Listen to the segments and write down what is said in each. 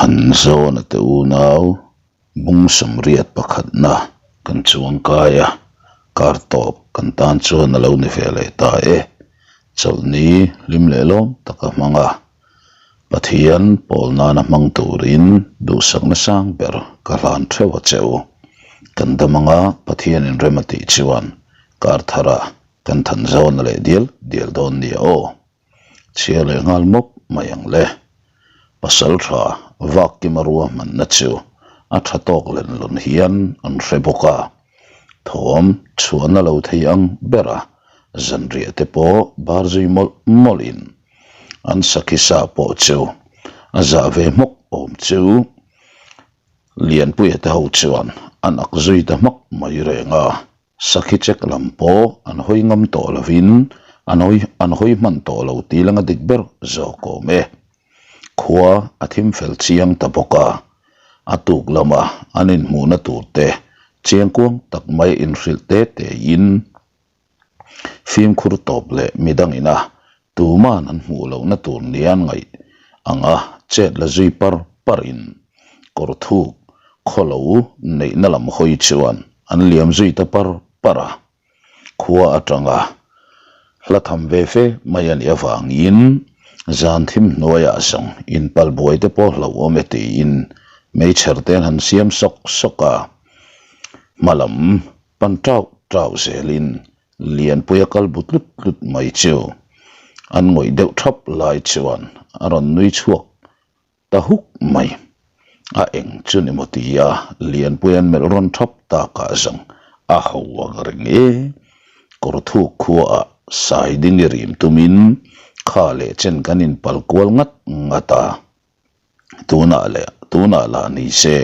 Thanzawna te unau bung sawmriat pakhatna kan chuang kai a, kar tawp kan tan chuan a lo ni ve leh ta e. Chawlhni hlim leh lawm taka hmang a, Pathian pawl nana hmang turin duhsakna sang ber ka hlan theuh a che u. Kan dam anga Pathianin rem a tih chuan kar thara kan Thanzawna leh dial dial dawn nia aw. Chhiar leh nghal mawp mai ang le. Pasal tha vak kima ruahmanna chu a tha tawk len lawn hian an hre bawk a, thawm chhuahna lo thei ang bera zanriah te pawh bar zui mawlh mawlhin an sakhi sa pawh chu a zah ve hmawk awm chu Lianpuia te ho chuan an ak zui ta hmak mai reng a. Sakhi check lam pawh an hawi ngam tawh lovin an hawi an hawi hman tawh lo tih langa dik ber zawk awm e. Khua a thim fel chiang ta bawk a, a tuk lama an inhmuhna tur te chiangkuang tak mai inhrilh te te in fimkhur tawp leh midangin a tuman an hmuh lohna tur nia an ngaih anga chet la zui par par in kawr thuk khaw lo neihna lam hawi chuan an liam zui ta par par a, khua atanga hla tham ve fe mai a nih avangin zan thim hnuaiah zawng inpal buai te pawh hlauhawm e tiin meichher te an han siam sawk sawk a, hma lam pan tauh tauh zelin Lianpui a kal bu tlut tlut mai chu an ngawih deuh thap lai chuan a rawn nui chhuak ta huk mai. A eng chu ni maw tia Lianpui an melh rawn thap takah zawng a ho ang reng e. Kawr thuk khuaah sai ding i rim tumin kha leh chen kan inpal kual ngat ngat a. Tunah leh tunah lah ni se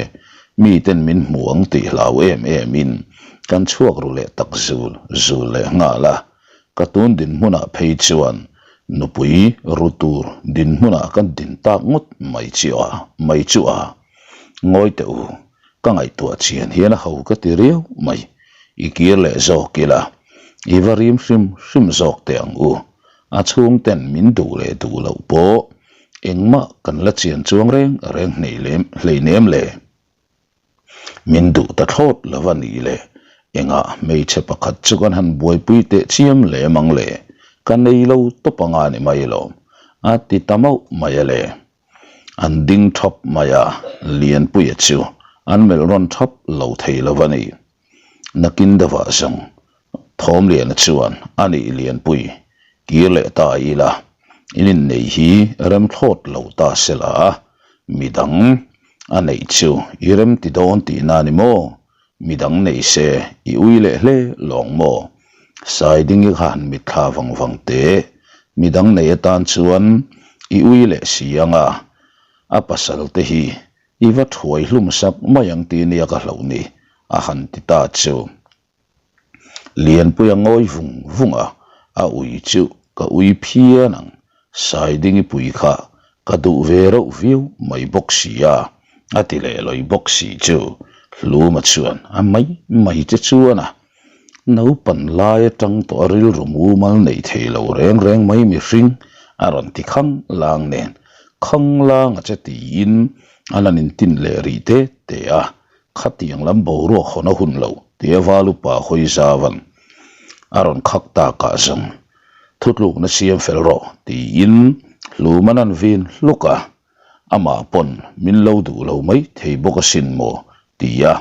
miten min hmu ang tih hlau em emin kan chhuak ru leh tak zul zul leh nghal a. Ka tun dinhmunah phei chuan nupui ru tur dinhmunah ka din tak ngawt mai chu a mai chu a. Ngawi teh u, ka ngaihtuah chian hian a ho ka ti riau mai. I kir leh zawk ila, i va rim hrim hrim zawk teh ang u. A chhungten min duh leh duh loh pawh engmah kan la chian chuang reng reng hnei lem hleinem le. Min duh ta thlawt lo a nih le, engah hmeichhe pakhat chu kan han buaipui teh chiam lem ang le, ka nei lo tawp anga ni mai lawm, a ti ta mauh mai a le. An ding thap mai a, Lianpuia chu an melh rawn thap lo thei lo a ni. Nakin deuhah zawng Thawmliana chuan a nih Lianpui kir leh ta ila, in innei hi rem thlawt lo ta se la, midang a neih chu i rem ti dawn tihna ni maw? Midang nei se i ui leh hle lawng maw? Saidingi kha han mitthla vang vang teh, midang nei atan chuan i ui leh si ang a, a pasal te hi I va thuai hlum sak mai ang tih nia ka hlauh ni, a han ti ta chu. Lianpuia ngawi vung vung a, a ui chu ka ui phian ang, Saidingi pui kha ka duh ve reuh viau mai bawk si a, a ti leh lawi bawk si chu. Hluma chuan a mai mai che chuan a naupan lai atang tawh a rilru mumal nei thei lo reng reng mai mihring a rawn ti khang lang nen khang lang a che tiin a lan intin leh rih te te a, khatiang lam boruak hawn a hun lo tia Valupa hawi zauvan a rawn khak tak ah zawng thutlukna siam fel rawh tiin Hluman an vin hluk a, amah pawn min lo duh lo mai thei bawk asin maw tia.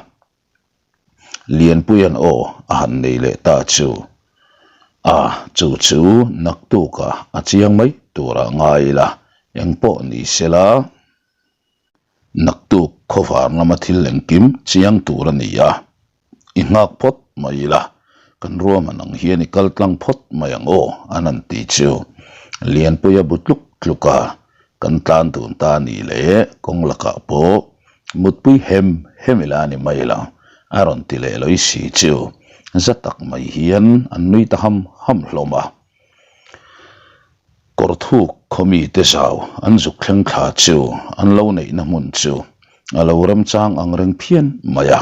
Lianpuia'n aw a han nei leh ta chu, A, chu chu naktukah a chiang mai turah ngai ila, engpawh ni sela, naktuk khawvar lama thil engkim chiang tur a ni a, i nghak phawt mai ila, kan ruahman ang hian i kal tlang phawt mai ang aw, an han ti chu. Lianpuia bu tluk tluk a, kan tlan dun ta a nih leh kawng lakah pawh Mutpui hem hem ila a ni mai lo, a rawn ti leh lawi si chu za tak mai hian an nui ta ham ham hlawm a. Kawr thuk khaw mite zau an zuk thleng thla chu an lo neihna hmun chu a lo remchang ang reng phian mai a,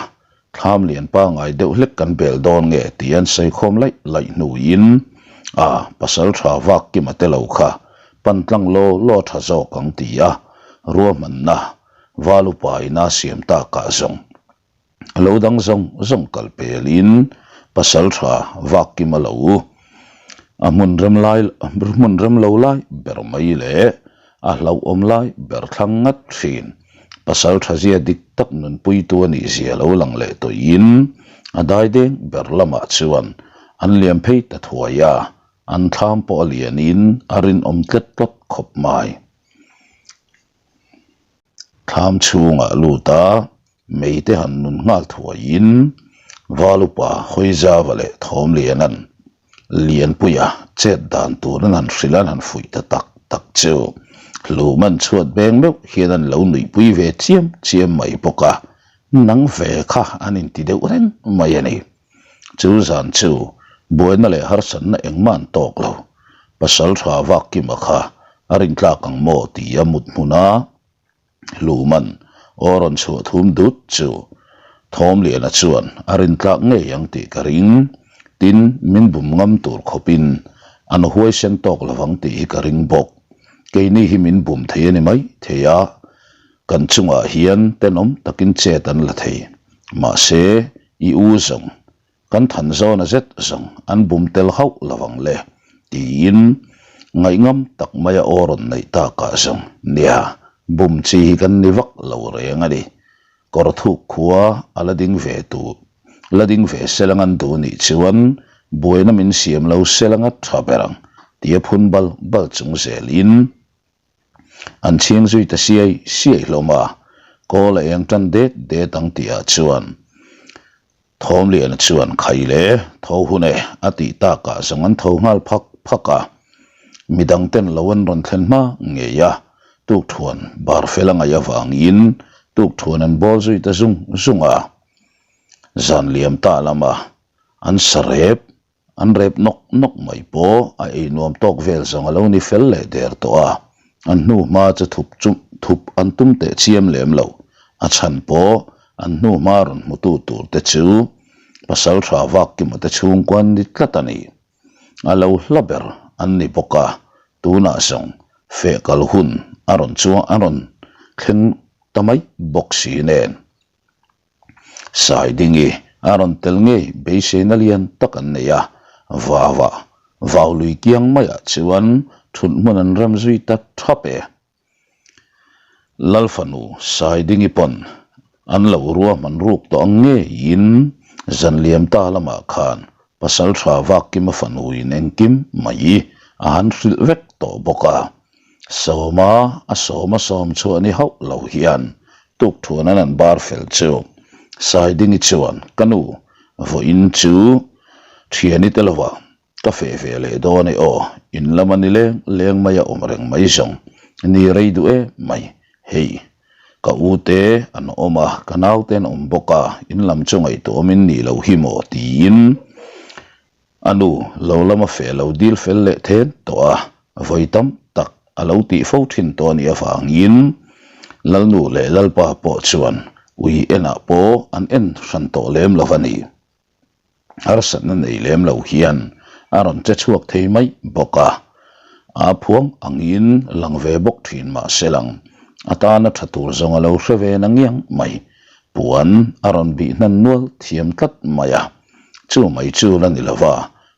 thlam lian pangai deuh hlek kan bel dawn nge tih an sawi khawm laih laih hnuin a pasal tha vak kima te lo kha pan tlang law law tha zawk ang ti a ruahmanna. Valupa ina siam takah zawng lo dang zawng zawng kal pelin pasaltha Vakkima lo a hmun rem lai hmun rem lo lai ber mai leh a hlauhawm lai ber thlang ngat thin. Pasaltha zia dik tak nunpuitu a nih zia lo lang leh tawhin a daideng ber lamah chuan an liam phei ta thuai a, an thlam pawh a lianin a rinawm tlet tlat khawp mai. Thlam chhungah lut a, meite han nun nghal thuaiin Valupa Hawizava leh Thawmliana'n Lianpuia chet dan tur an han hrilh an han fuih ta tak tak chu hlum an chhuat beng meuh hian an lo nuihpui ve chiam chiam mai bawk a, nang ve kha an inti deuh reng mai a ni. Chu zan chu buaina leh harsatna engmah an tawk lo. Pasal tha vak Kima kha a rintlak ang maw tih a mut hmun a, Luman aw rawn chhuah thum dut chu Thawmliana chuan a rintlak ngei ang tih ka ring. Tin, min bum ngam tur khawpin an huaisen tawk lovang tih hi ka ring bawk. Keini hi min bum thei a ni mai thei a, kan chungah hian tenawm takin chet an la thei. Mahse, I u zawng, kan than zawna zet zawng an bum tel hauh lo ang le, tiin ngaihngam tak maia aw rawn neih takah zawng, nia, bum chi hi kan ni vak lo reng a ni. Kawr thuk khua a la ding ve tu, la ding ve sel ang an duh nih chuan buaina min siam lo sel anga tha ber ang, tia phun bal bal chung zelin, An chhing zui ta siai siai hlawm a, kawl a eng tan det det ang tihah chuan Thawmliana chuan khai le tho hun e a tih takah zawng an tho nghal phak phak a, midang ten lo an rawn thlen hma ngei a, tukthuan bar fel a ngaih avangin tukthuan an bawl zui ta zung zung a, zan liam ta lama an sa rep An rep nawk nawk mai pawh a ei nuam tawk vel zawng a lo ni fel leh der tawh a, an hnu hma chu thup chu thup an tum teh chiam lem lo. A chhan pawh an hnu hma rawn hmutu tur te chu pasal tha vak kima te chhungkua an ni tlat a ni. A lo hla ber an ni bawk a, tunah zawng feh kal hun a rawn chuang a rawn thleng ta mai bawk si nen. Saidingi a rawn tel ngei beiseina lian tak an nei a, vauah vau lui kiang maiah chuan thut hmun an rem zui ta thap e. Lalfanu Saidingi pawn an lo ruahman ruk tawh ang ngeiin zanliam ta lamah khan pasal tha Vakkima fanuin engkim mai a han hrilh vek tawh bawk a. Sawma a sawm a sawm chhuah ni hauh lo hian tukthuan an an bar fel chu Saidingi chuan ka nu vawiin chu thiani te lova ka feh ve leh dawn e aw, in lama ni leng leng mai a awm reng mai zawng ni rei duh em mai, hei ka u te an awm a ka nau te an awm bawk a in lam chu ngaihtuah awmin nih loh hi maw tiin A nu lo lama feh lo dil fel leh then tawh a, vawi tam tak a lo tih fo thin tawh a nih avangin Lalnu leh Lalpa pawh chuan ui enah pawh an en hran tawh lem lo a ni. Harsatna nei lem lo hian a rawn che chhuak thei mai bawk a, aa phuang angin lang ve bawk thin mah se lang a tana tha tur zawng a lo hre ve na ngiang mai. Puan a rawn bih hnan nual thiam tlat mai a. Chu mai chu la ni lova,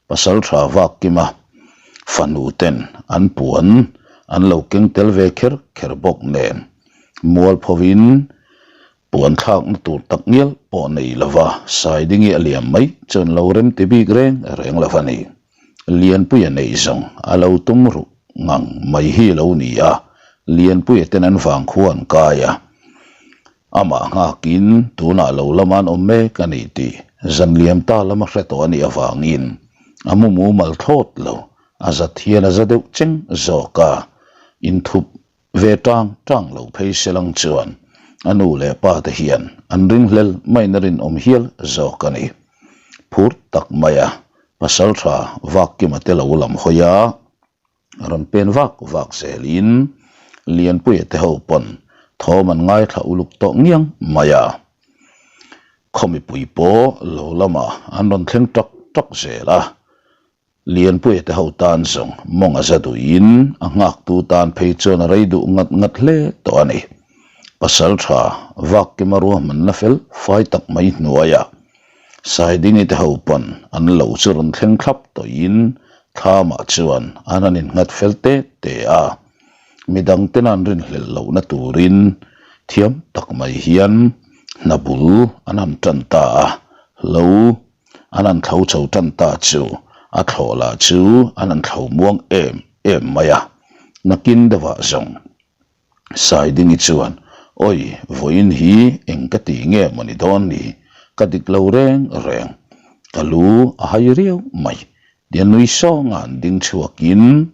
pasal tha vak kima fanu ten an puan an lo keng tel ve kher kher bawk nen mualphovin puan thlakna tur tak ngial pawh nei lova Saidingi a liam mai chuan lo rem ti bik reng reng lova ni. Lianpuia neih zawng a lo tum ruh ngang mai hi lo ni a, Lianpuia ten an vangkhua an kai a. Amah nghakin tunah lo lama an awm mek a ni tih zan liam ta lama hre tawh a nih avangin a mu mumal thlawt lo, a zat hian a za deuh cheng zawk a, inthup ve tang tang lo phei se lang chuan a nu leh pa te hian an ringhlel maiin a rinawm hial zawk a ni. Phur tak maia pasaltha Vakkima te lo lam hawi a. Rawn pen vak vak zelin Lianpuia te ho pawn thawm an ngaithla uluk tawh ngiang mai a. Khaw mipui pawh lo lamah an rawn thleng tak tak zel a. Lianpuia te ho tan zawng mawng a za duhin a nghaktu tan phei chuan a rei duh ngat ngat hle tawh a ni. Pasalṭha Vakkima ruahmanna fel fai tak mai hnuaiah Saidingi te ho pawn an lo chu rawn thleng thlap tawhin thlamah chuan an han innghat fel te te a. Midang ten an rinhlelh lohna turin thiam tak mai hian hna bul an han tan ta a, hlo an han thlo chho tan ta chu a thlawh lah chu an han thlo muang em em mai a, nakin deuhah zawng Saidingi chuan, Awi, vawiin hi eng ka tih nge maw ni dawn ni? Ka dik lo reng reng. Ka lu a hai riau mai. Tia nui sawnga an ding chhuakin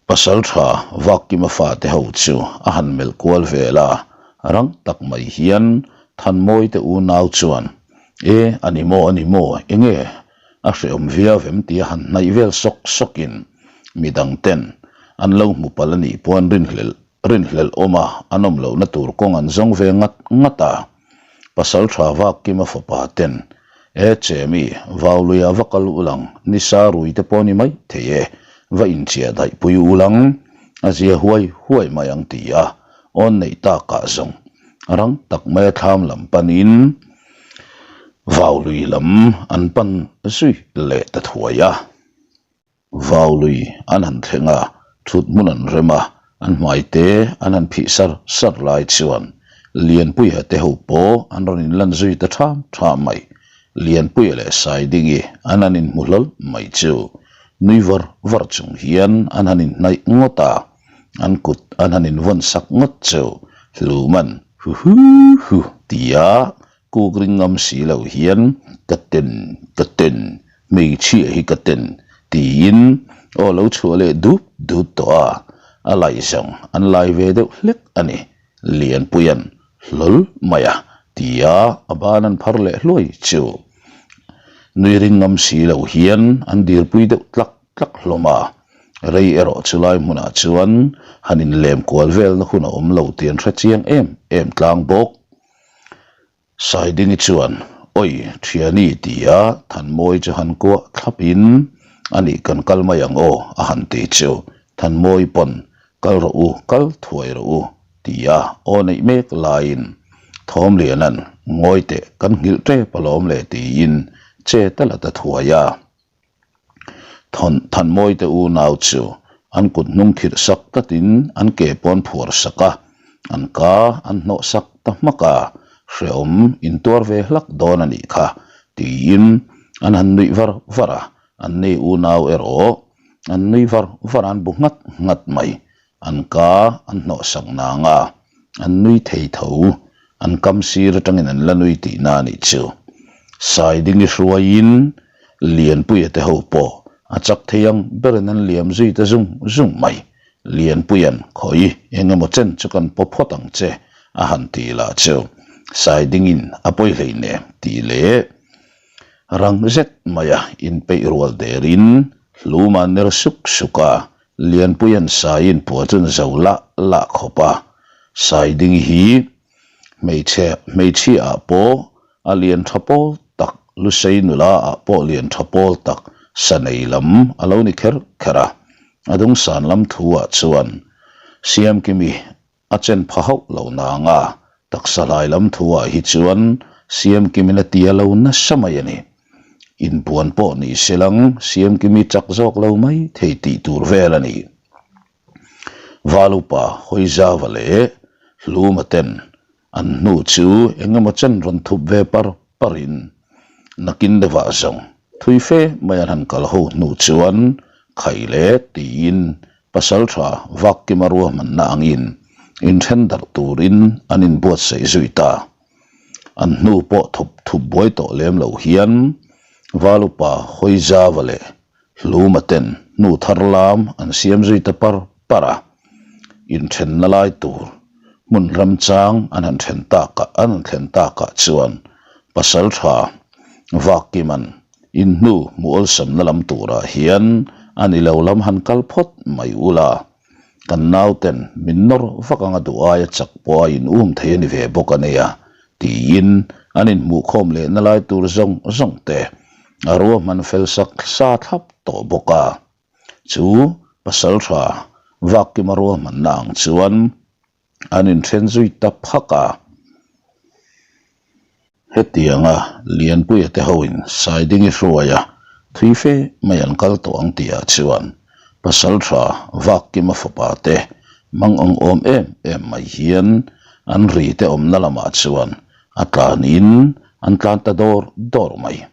Pasaltha Vakkima fate ho chu a han melh kual vel a, rang tak mai hian Thanmawite unau chuan, E, a ni maw, a ni maw, enge a hrehawm viau em tia han hnaih vel sawk sawkin midang ten an lo hmu palh a nih pawh an rinhlelh rinhlelh awm a, an awm lohna tur kawng an zawng ve ngat ngat a. Pasaltha Vakkima fapa ten, E Chemi, Vauluia va kal ul ang, nisa rui te pawh ni mai thei e, va inchiah daih pui ul ang, a zia huai huai mai ang ti a, awn neih takah zawng rang tak maia thlam lam panin Vaului lam an pan zui leh ta thuai a. Vaului an han thleng a, thut hmun an rem a, an hmai te an han phih sar sar lai chuan Lianpuia te ho pawh an rawn inlan zui ta ṭham ṭham mai. Lianpuia leh Saidingi an han inhmu hlawl mai chu nui var var chung hian an han inhnaih ngawt a, an kut an han invawn sak ngawt chu Hluman hu hu hu tia Kuk ring ngam si lo hian ka ten, ka ten, hmeichhia hi ka ten tiin aw lo chhuah leh dut dut tawh a, a laih zawng an lai ve deuh hlek a ni, Lianpuia'n hlawl mai a tia a ban an phar leh hluai chu nui ring ngam si lo hian an dirpui deuh tlak tlak hlawm a, rei erawh chu lai hmunah chuan han inlem kual velna hun a awm lo tih an hre chiang em em tlang bawk. Saidingi chuan, Oi, Thiani tia Thanmawi chu han kuah thlapin, Anih kan kal mai ang aw, a han ti chu. Thanmawi pawn, Kal rawh u, kal thuai rawh u, tia aw neih mek laiin Thawmliana'n, Ngawi teh, kan nghilh tep alawm le, tiin che ta la ta thuai a. Thawn Thanmawite unau chu an kut hnung khirh sak tlatin an ke pawn phuar sak a, an ka an hnawh sak ta hmak a, hrehawm intuar ve hlak dawn a nih kha tiin an han nuih var var a, an nei unau erawh an nui var var a, an bu nghat nghat mai. An ka an hnawh sak nang a, an nui thei tho, an kam sir atangin an la nui tihna a nih chu. Saidingi hruaiin Lianpuia te ho pawh a chak thei ang berin an liam zui ta zung zung mai. Lianpuia'n khawi eng emaw chen chu kan paw phawt ang che a han ti lah chu Saidingin a pawi hleinem tih leh rang zet maia inpeih rual derin hlum a ner suk suk a, Lianpuia'n Saiin puah chuan zo lah lah khawp a, Saidingi hi hmeichhe hmeichhia ah pawh a lian tha pawl tak, Lusei nula ah pawh lian tha pawl tak sa nei lam a lo ni kher kher a, a dungsan lam thu ah chuan Siamkimi A chen pha hauh lo nang a, taksa hlai lam thu ah hi chuan Siamkimin a tia lo nasa mai a ni. Inpuan pawh ni se lang Siamkimi chak zawk lo mai thei tih tur vel a ni. Valupa Hawizava leh Hluma ten an hnu chu eng emaw chen rawn thup ve par parin nakin deuhah zawng thui fe mai an han kal ho hnu chuan khai leh tiin Pasalṭha Vakkima ruahmanna angin inthen darh turin an inbuatsaih zui ta. An hnu pawh thup thup buai tawh lem lo hian Valupa Hawizava leh Hluma ten hnu thar lam an siam zui ta par par a. Inthenna lai tur hmun ramchang an han then takah an han thlen takah chuan Pasalṭha Vakkima'n In hnu hmuh awlsamna lam turah hian a ni lo lam han kal phawt mai ula, kan nauten min nawr vak anga duh aia chak pawh a in um thei a ni ve bawk a nia, tiin an inhmuhkhawm lehna lai tur zawng zawng te a ruahman fel sak sa thlap tawh bawk a. Chu Pasalṭha Vakkima ruahmanna ang chuan. an inthen zui ta phak a. Hetianga Lianpuia te hoin Saidingi hruaia thui fe mai an kal tawh ang tihah chuan Pasaltha Vakkima fapa te mang ang awm em em mai hian an ri te awmna lamah chuan a tlanin an tlan ta dawr dawr mai.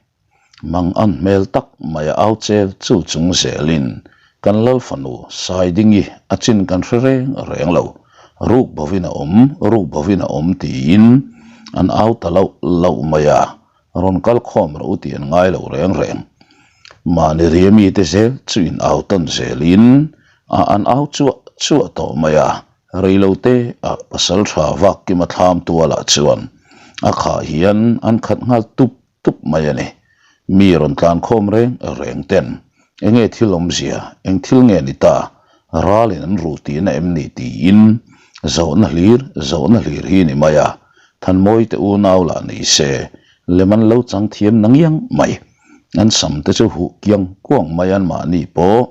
Mang an hmel tak mai a au chel chu chung zelin kan lal fanu Saidingi a chin kan hre reng reng lo, ruk bovin a awm, ruk bovin a awm tiin an au ta loh loh mai a, rawn kal khawm rawh u tih an ngai lo reng reng. Mahni ria mite zel chu in au tawn zelin a an au chuah chuah tawh mai a, Reilote ah pasal tha vak kima thlam tualah chuan a khah hian an khat nghal tup tup mai a ni. Mi rawn tlan khawm reng reng ten enge thil awmzia, eng thil nge ni ta, ralin an ruh tihna em ni tiin zawhna hlir zawhna hlir hi ni mai a, Thanmawi te unau lah ni se lem an lo chang thiam na ngiang mai. An sam te chu huh kiang kuang mai an mahni pawh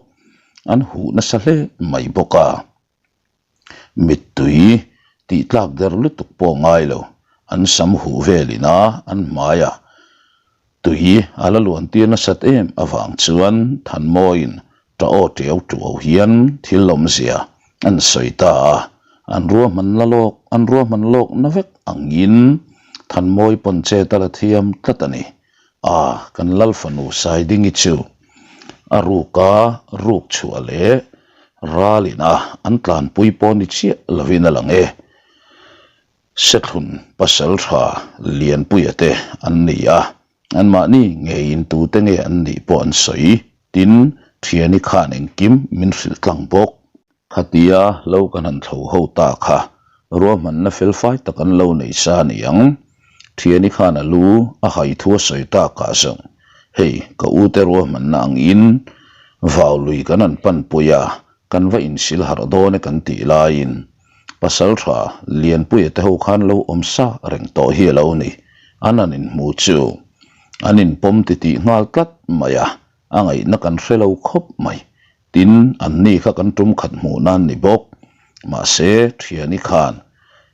an huh nasa hle mai bawk a. Mittui tih tlak der lutuk pawh ngai lo, an sam huh velin a an hmaiah tui a la luan tir nasat em avang chuan Thanmawiin ta aw tiau tuau hian thil awmzia an sawi ta a, an ruahman la lawk an ruahman lawk na vek angin Thanmawi pawn chet a la thiam tlat a ni. A, kan lal fanu Saidingi chu a ruka ruk chhuah leh ralin a an tlanpui pawh ni chiah lovin a lang e. Sethlun pasal tha Lianpuia te an ni a, anmahni ngeiin tute nge an nih pawh an sawi. Tin, Thiani khan engkim min hrilh tlang bawk. Khatia lo kan han thlo ho ta kha ruahmanna felfai tak an lo nei sa a ni ang. Thiani khan a lu a hai thu a sawi tak ah zawng, Hei, ka ute ruahmanna angin vau lui kan han panpui a, kan va insil harh dawn e kan tih laiin pasal tha Lianpuia te ho khan lo awm sa reng tawh hi a lo ni. An han inhmu chu an inpawm titih nghal tlat mai a, a ngaihna kan hre lo khawp mai. Tin, anni kha kan tum khat hmuh nan ni bawk. Mahse, Thiani khan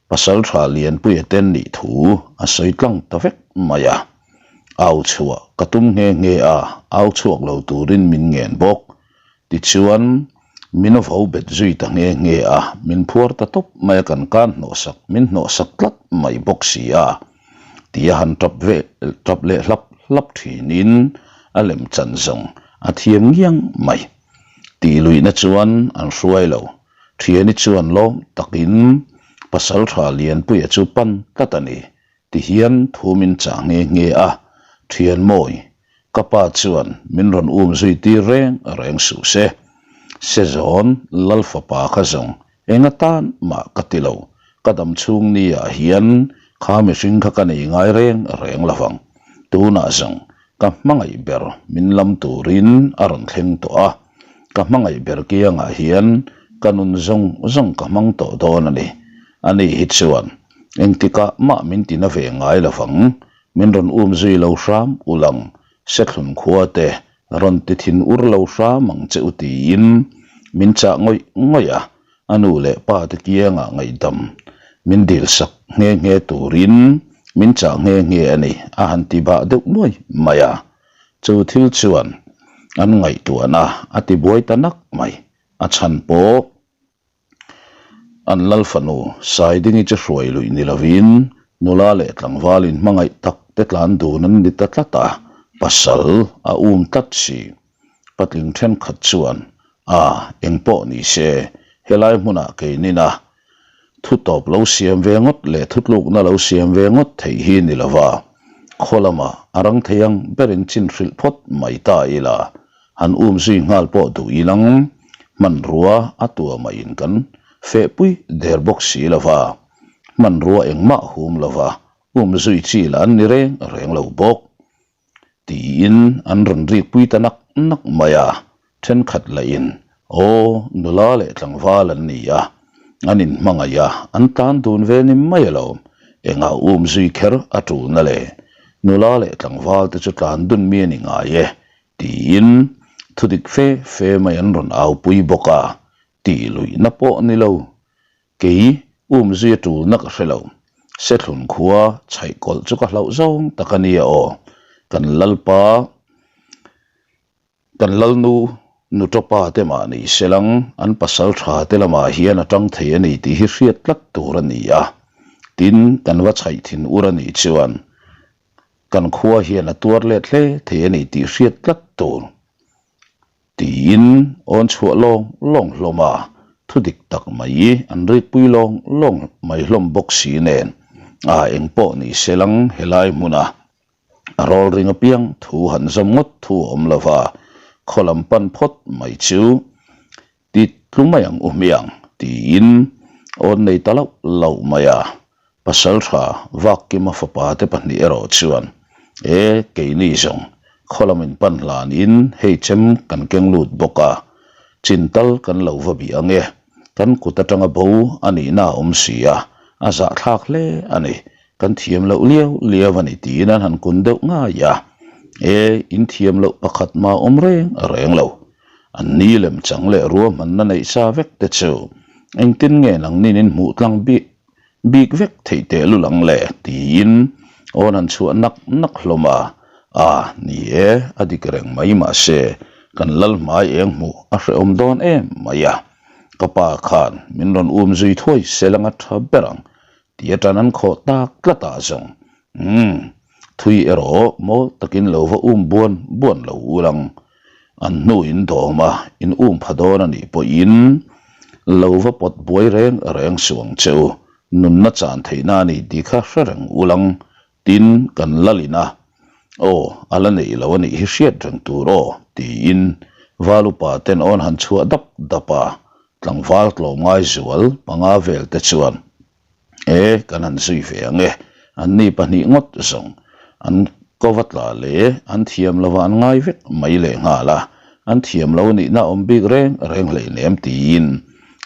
pasal tha Lianpuia ten nih thu a sawi tlang ta vek mai a. Au chhuah ka tum nghe nghe a, au chhuak lo turin min ngen bawk. Tichuan, min vo bet zui ta nghe nghe a, min phuar ta tawp mai a kan kan hnawhsak, min hnawhsak tlat mai bawk si a. Tia han tap ve tap leh hlap hlap thinin a lem chan zawng a thiam ngiang mai. Tih luihna chuan an hruai lo. Thiani chuan lawm takin pasal tha Lianpuia chu pan tlat a ni. Tihian thu min chah nghe nghe a, Thian mawi, ka pa chuan min rawn um zui tir reng reng suh se. Sezawn Lal fapa kha zawng Eng atan mah ka ti lo, ka dam chhung ni ah hian kha mihring kha ka nei ngai reng reng lo vang. Tunah zawng ka hmangaih ber min lam turin a rawn thleng tawh a, ka hmangaih ber kiangah hian ka nun zawng zawng ka hmang tawh dawn a ni. Ani hi chuan engtikah mah min ti na ve ngai lo vang, min rawn um zui lo hram ulang Sethlun khua te rawn ti thin ur lo hram ang che u tiin min chah ngawih ngawih a, a nu leh pa te kiangah ngaihdam min dilsak nghe nghe turin min chah nghe nghe a ni a han ti bah deuh nuai mai a. Chu thil chuan an ngaihtuahna a ti buai ta nak mai, a chhan pawh An lal fanu Saidingi chu hruai luih ni lovin nula leh tlangval inhmangaih tak te tlan dun an ni ta tlat a, pasal a um tlat si. Patling thenkhat chuan, A, engpawh ni se, helai hmunah keinina thu tawp lo siam ve ngawt leh thutlukna lo siam ve ngawt theih hi ni lova, khaw lamah a rang thei ang berin chin hrilh phawt mai ta ila, Han um zui nghal pawh duh ilang, hmanrua a tuamah in kan fehpui der bawk si lo va, hmanrua engmah hum lo va um zui chi lah an ni reng reng lo bawk. Tiin an rawn rikpui ta nak nak mai a, thenkhat lahin, Aw, nula leh tlangval an ni a, an inhmangaih a, an tlan dun ve ni mai alawm, engah um zui kher a tulna le, nula leh tlangval te chu tlan dun mi a ni ngai e, Tiin thudik fe fe mai an rawn aupui bawk a, tih luihna pawh ni lo. Kei Um zui a tulna ka hre lo. Sethlun khua chhaih kawlh chu ka hlauh zawng tak a nia aw. Kan lalpa, kan lalnu nutawpa te mah ni selang an pasal tha te lamah hian a tang thei a ni tih hi hriat tlat tur a ni a. Tin, kan va chhaih thin ur a nih chuan kan khua hian a tuar let hle thei a ni tih hriat tlat tur. Tiin awn chhuah lawng lawng hlawm a, thu dik tak mai an rikpui lawng lawng mai hlawm bawk si nen a eng pawh ni se lang helai hmuna a rawl ring apiang thu han zawm ngawt thu a awm lo va, khaw lam pan phawt mai chu Ti tlu mai ang u hmiang, tiin awn nei ta loh loh mai a. Pasalṭha Vakkima fapa te pahnih erawh chuan, E, keini zawng, khaw lam in pan hlanin hei chem kan keng lut bawk a, chin tal kan lo va bih ang e, kan kut atanga bo a nihna a awm si a, a zahthlak hle a ni, kan thiam loh liau liau a ni tiin an han kun deuh ngai a. E, in thiam loh pakhat mah awm reng reng lo. An ni lem chang leh ruahmanna neih sa vek te chu engtin nge nangnin in hmuh tlang bik bik vek theih teh lul ang le tiin awn han chhuah nak nak hlawm a, a ni e a dik reng mai mahse kan lal hmai eng hmuh a hrehawm dawn em mai a, ka pa khan min rawn um zui thuai sel anga tha ber ang Ti atan an khawh tak tlat ah zawng. Umm, thui erawh mawl takin lo va um buan buan lo ul ang. An hnu in dawm a, in um pha dawn a nih pawhin lo va pawt buai reng reng suh ang che u. Nunna chan theihna a ni tih kha hre reng ul ang. Tin, kan lalin a, Aw, a la neih lo a nih hi hriat reng tur aw, tiin Val upa ten awn han chhuah dap dap a, Tlangval tlawmngai zual panga vel te chuan e kan han zui ve ang e, an ni pahnih ngawt zawng an ko va tla leh an thiam lova an ngai vek mai leh nghal a, an thiam lo nihna awm bik reng reng hleinem tiin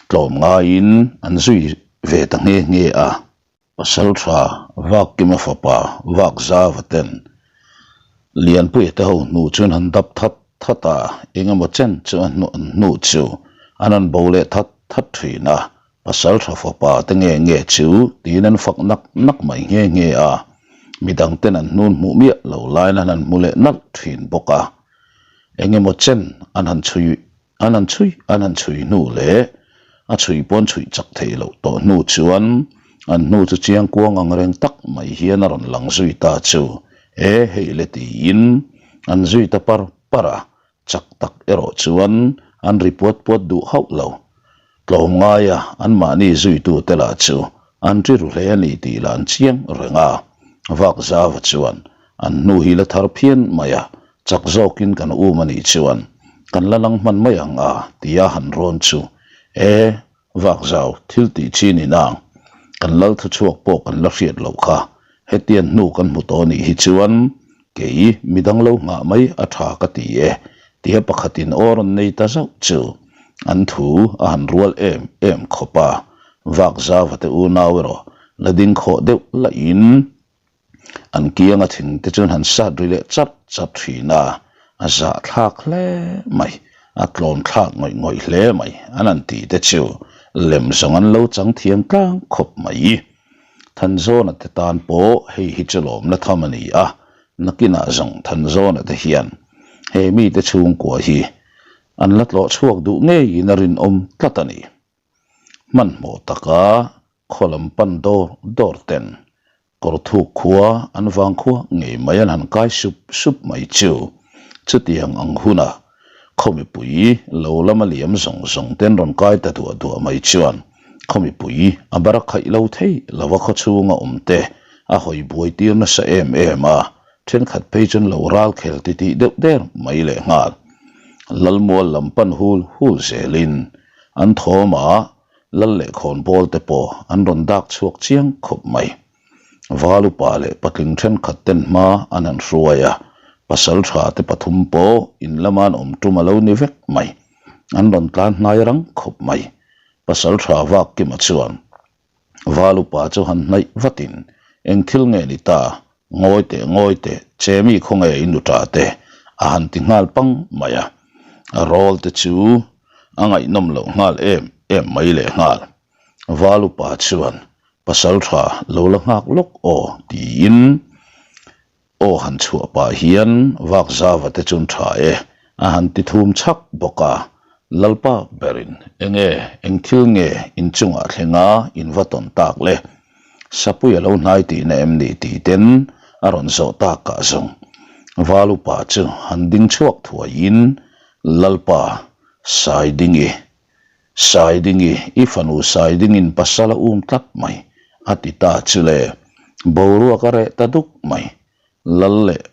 tlawmngaiin an zui ve ta nghe nghe a. Pasalṭha Vakkima fapa Vakzava ten Lianpuia te ho hnu chuan han dap that that a, eng emaw chen chu a hnu an hnu chu an han bo leh that that ṭhin a, Pasalṭha fapa te nge nge chu tiin an fak nak nak mai nghe nghe a, midang ten an hnun hmuh miah lo laiin an han hmu leh nalh ṭhin bawk a, eng emaw chen an han chhui An han chhui an han chhui hnu leh a chhui pawn chhuih chak theih loh tawh hnu chuan an hnu chu chiang kuang ang reng tak mai hian a rawn lang zui ta chu e hei le tiin an zui ta par par a, chak tak erawh chuan an ri puat puat duh hauh lo. Tlawmngaia anmahni zuitute lah chu an ri ru hle a ni tih lah an chiang reng a, Vakzava chuan an hnu hi la thar phian mai a, Chak zawkin kan um a nih chuan kan la lang hman mai ang a tia han rawn chu e vak zau thil tih chi ni nang kan lal thu chhuak pawh kan la hriat loh kha hetiang hnu kan hmu tawh nih hi chuan kei midang lo nghah mai a tha ka ti e tia pakhatin aw rawn nei ta zauh chu an thu a han rual em em khawp a vak zauva te unau erawh la ding khawh deuh lahin An kianga thing te chuan han sat ri leh chat chat thin a, a zahthlak hle mai, a tlawn thlak ngawih ngawih hle mai an han tih te chu lem zawng an lo chang thiam tlang khawp mai. Thanzawna te tan pawh hei hi chu lawmna tham a ni a, nakinah zawng Thanzawna te hian he mite chhungkua hi an la tlawh chhuak duh ngeiin a rinawm tlat a ni. Hmanhmawh taka khaw lam pan dawr dawr ten kawr thuk khua an vang khua ngei mai an han kai sup sup mai chu chutiang ang huna khaw mipui lo lama liam zawng zawng ten rawn kai ta duah duah mai chuan khaw mipui a bar a khaih lo thei lova khaw chhunga awm te a hawi buai tir nasa em em a, thenkhat phei chuan lo ral khel titih deuh der mai lehnghal. Lalmual lam pan hul hul zelin an thawm a, Lal leh khawnbawl te pawh an rawn dak chhuak chiang khawp mai. Val upa leh patling thenkhat ten hma an han hruai a, pasal tha te pathum pawh in lama an awm tum a lo ni vek mai. An rawn tlan hnai rang khawp mai. Pasal tha vak kima chuan Val upa chu han hnaih vatin, Eng thil nge ni ta? Ngawi teh, ngawi teh, Chemi khawnge i nu ta te? a han ti nghal pang mai a. A rawl te chu a ngaihnawm loh nghal em em mai leh nghal. Valupa chuan pasal tha lo la nghak lawk aw tiin aw han chhuah pah hian vak zava te chuan tha e a han ti thum chhak bawk a. Lalpa berin enge eng thil nge inchungah thlenga in va tawn tak le? Sapui a lo hnai tihna em ni tih ten a rawn zawh tak ah zawng. Val upa chu han ding chhuak thuaiin Lalpa Saidingi, Saidingi, i fanu Saidingin pasal a um tlat mai a ti ta chu le. Boruak a reh ta duk mai. Lal leh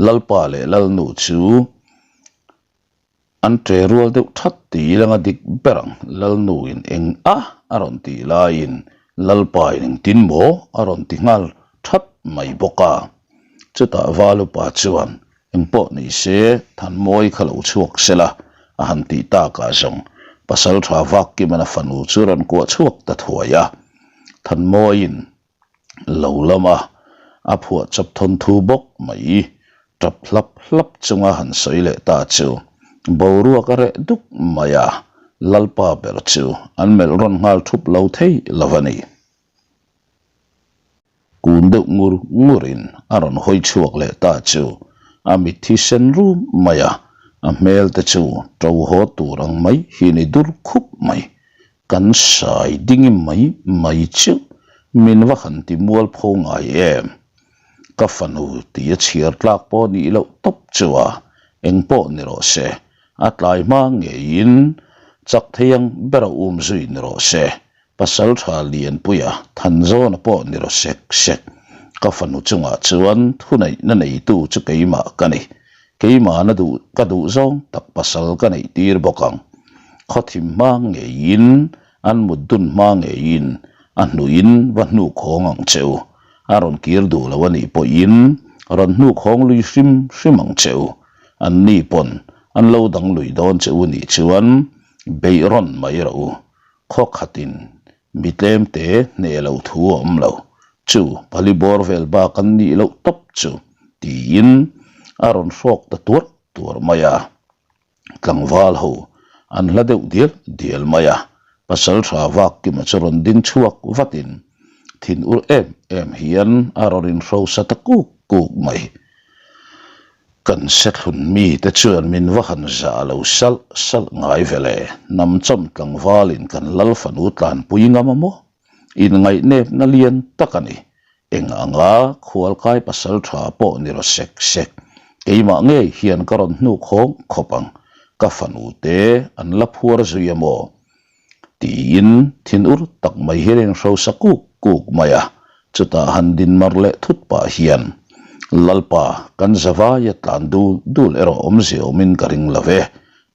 Lalpa leh Lalnu chu An ṭe rual deuh ṭhat tih ilanga dik ber ang, Lalnuin eng a a rawn tih laiin Lalpain engtin maw a rawn ti nghal ṭhat mai bawk a. Chutah Valupa chuan engpawh ni se Thanmawi kha lo chhuak se la a han tih takah zawng Pasalṭha Vakkiman a fanu chu rawn kuah chhuak ta thuai a. Thanmawiin lo lama a phuah chawp thawn thu bawk mai tap hlap hlap chunga han sawi leh ta chu boruak a reh duk mai a, Lalpa ber chu an melh rawn nghal thup lo thei lo a ni. Kun deuh ngur ngurin a rawn hawi chhuak leh ta chu a mitthi sen rum mai a, a hmel te chu to haw tur ang mai hi ni dur khup mai. Kan sai ding i mai mai chu min va han ti mual pho ngai em? Ka fanu ti a chhiar tlak pawh nih loh tawp chu a, eng pawh ni rawh se, a tlai hma ngeiin chak thei ang ber a um zui ni rawh se, pasal tha Lianpuia Thanzawna pawh ni rawh sek sek. Ka fanu chungah chuan thuneihna neitu chu keimah ka ni. Keimahna duh ka duh zawng tak pasal ka neih tir bawk ang. Khawthim hma ngeiin, an mut dun hma ngeiin a hnuhin va hnuk hawng ang che u. A rawn kir duh lo a nih pawhin rawn hnuk hawng lui hrim hrim ang che u. An ni pawn an lo dang lui dawn che u nih chuan beih rawn mai rawh u. Khaw khatin mi tlemte hneh lo thu a awm lo. Chu pali bawr vel bak an nih loh tawp chu tiin a rawn hrawk ta tuar tuar mai a. Tlangval ho an hla deuh dial dial mai a, pasal tha vak kima chu rawn ding chhuak vatin thin ur em em hian a rawn inhrosa ta kuk kuk mai. Kan sethlun mite chuan min va han zah lo salh salh ngai ve le, hnam chawm tlangvalin kan lal fanu tlanpui ngam a maw? Inngaih-nepna lian tak a ni. Eng anga khualkai pasal tha pawh ni rawh sek sek. Keimah ngei hian ka rawn hnuk hawng khawp ang. Ka fanu te an la phuar zui a maw? Tiin thin ur tak mai hian a inhrosa kuk kuk mai a. Chutah han din mar leh thut pah hian, Lalpa, kan zavaia tlan dul dul erawh awmzia awmin ka ring lo ve,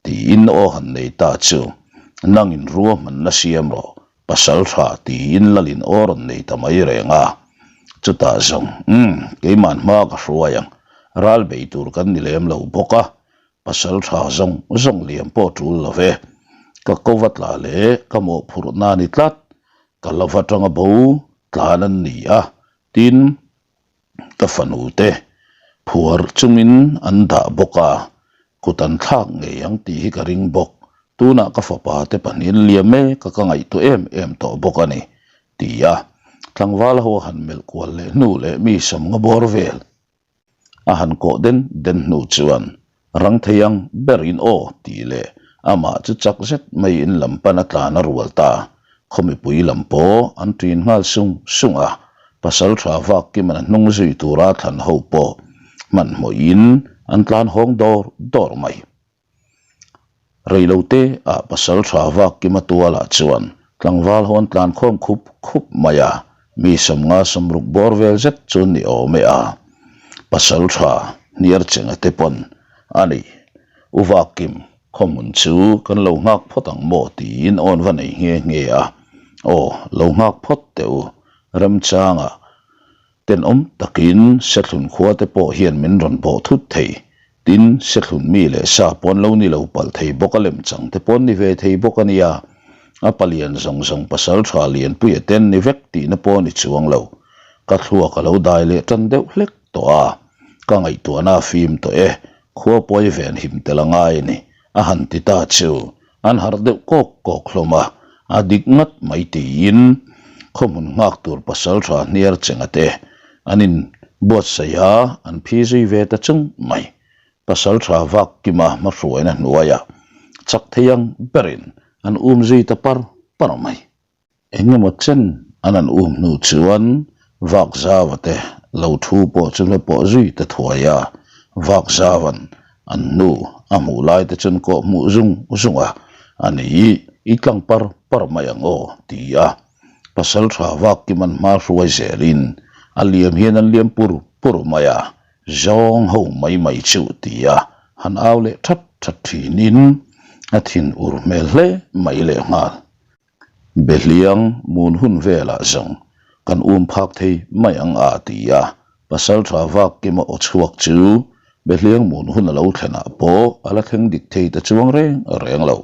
tiin aw han nei ta chu, Nangin ruahmanna siam rawh, Pasal tha tiin lalin aw rawn nei ta mai reng a, chutah zawng, Umm, keiman hma ka hruai ang, ral bei tur kan ni lem lo bawk a, pasal tha zawng zawng liam pawh tul lo ve, ka ko va tla leh ka mawhphurhna ni tlat, ka lo va tanga bo tlan an ni a, tin, Ka fanu te phuar chungin an dah bawk a, kut an thlak ngei ang tih hi ka ring bawk. Tunah ka fapa te pahnihin liam mek a ka ngaihtuah em em tawh bawk a ni, ti a tlangval ho a han melh kual leh hnu leh mi sawmnga bawr vel a han kawh den den hnu chuan Rang thei ang ber in aw tih leh amah chu chak zet mai in lam pan a tlan a rual ta. Khaw mipui lam pawh an ṭin nghal sung sung a, pasal tha vak kiman a hnung zui tura thlan ho pawh hmanhmawh in an tlan hawng dawr dawr mai. Reilote ah pasal tha vak kima tualah chuan tlangval ho an tlan khawm khup khup mai a, mi 50 60 bawr vel zet chu ni awm e a. Pasal tha hniar chenga te pawn a ni. U Vakim, khawhmun chu kan lo nghak phawt ang maw tiin awn va nei nghe nghe a. Aw, lo nghak phawt teh u, remchanga Tenawm takin Sethlun khua te pawh hian min rawn bawh thut thei. Tin, Sethlun mi leh sa pawn lo ni lo palh thei bawk a lemchang te pawn ni ve thei bawk a nia. A palian zawng zawng pasal tha Lianpuia ten ni vek tihna pawh ni chuang lo. Ka thluak a lo dai leh tan deuh hlek tawh a. Ka ngaihtuahna a fim tawh e, khua pawi ven him tel a ngai a ni, a han ti ta chu. An harh deuh kawk kawk hlawm a. A dik ngat mai tiin khawhmun nghak tur pasaltha hniar chenga te an in buatsaih a, an phi zui ve ta chung mai. Pasaltha vak kima hmahruaina hnuaiah chak thei ang berin an um zui ta par par mai. Eng emaw chen an an um hnu chuan vak zava te lo thu pawh chu hla pawh zui ta thuai a, vak zavan an hnu a hmuh lai te chuan kawh hmuh zung zung a, a ni i tlang par par mai ang aw ti a, pasaltha vak kim an hma hruai zelin a liam hian an liam pur pur mai a, zawng ho mai mai chu ti a han au leh that that thinin a thin ur hmel hle mai lehnghal. Behliang mun hun velah zawng kan um phak thei mai ang a ti a, pasaltha vak kima aw chhuak chu Behliang mun hun a lo thlenah pawh a la thleng dik thei ta chuang reng reng lo.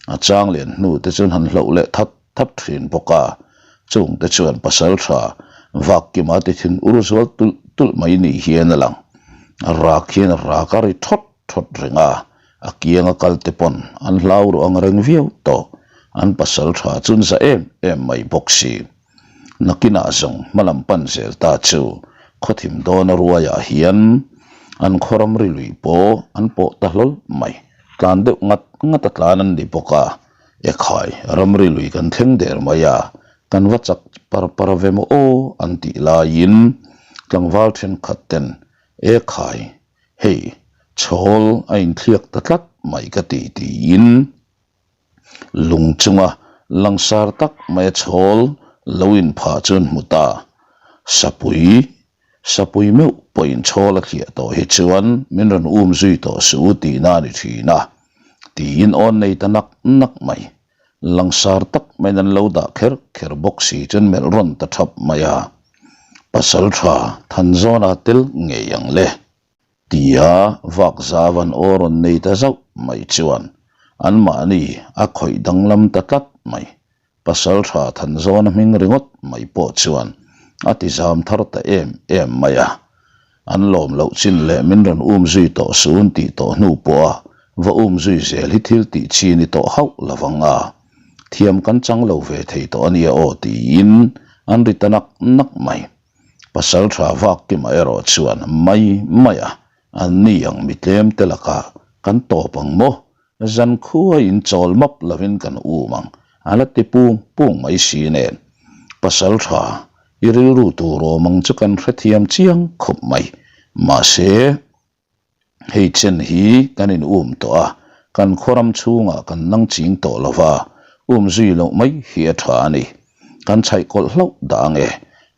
A chang lian hnu te chuan han hloh leh that that thin bawk a, chung te chuan pasaltha vak kima ti thin ur zual tulh tulh mai ni hian a lang. A rak hian a rak a ri thawt thawt reng a, A kianga kal te pawn an hlau ruh ang reng viau tawh, an pasal tha chun za em em mai bawk si. Nakinah zawng hmalam pan zel ta chu khawthim dawna ruaiah hian an khaw ramri lui pawh an pawh ta hlawl mai, tlan deuh ngat ngat a tlan an ni bawk a, ekhai ramri lui kan thleng der mai a, kan va chak par par ve maw aw an tih laiin tlangval thenkhat ten ekhai Hei, chhawl a inthliak ta tlat mai ka ti tiin lung chunga langsar tak maia chhawl lo inphah chu an hmu ta. Sapui, sapui meuh pawhin chhawl a thliah tawh hi chuan min rawn um zui tawh suh u tihna a ni thin a, tiin awn nei ta nak nak mai. Langsar tak maiin an lo dah kher kher bawk si chuan melh rawn ta thap mai a, Pasal tha Thanzawna tel ngei ang le. Tia vak zavan aw rawn nei ta zauh mai chuan anmahni a khawih danglam ta tlat mai. Pasal tha Thanzawna hming ringawt mai pawh chuan a ti zam thar ta em em mai a. An lawm loh chin leh min rawn um zui tawh sun tih tawh hnu pawha va um zui zel hi thil tih chi ni tawh hauh lo vang a, thiam kan chang lo ve thei tawh a nia aw tiin an ri ta nak nak mai. Pasal tha vak kima erawh chuan mai mai a, an ni ang mi tlem te lakah kan tawp ang maw? Zan khua in chawl map lovin kan um ang, a la ti pung pung mai si nen. Pasal tha I rilru tur awm ang chu kan hrethiam chiang khawp mai. Mahse, hei chen hi kan in um tawh a, kan khawram chhungah kan nang ching tawh lo va, um zui loh mai hi a tha a ni. Kan chhaih kawlh hlauh dah ang e,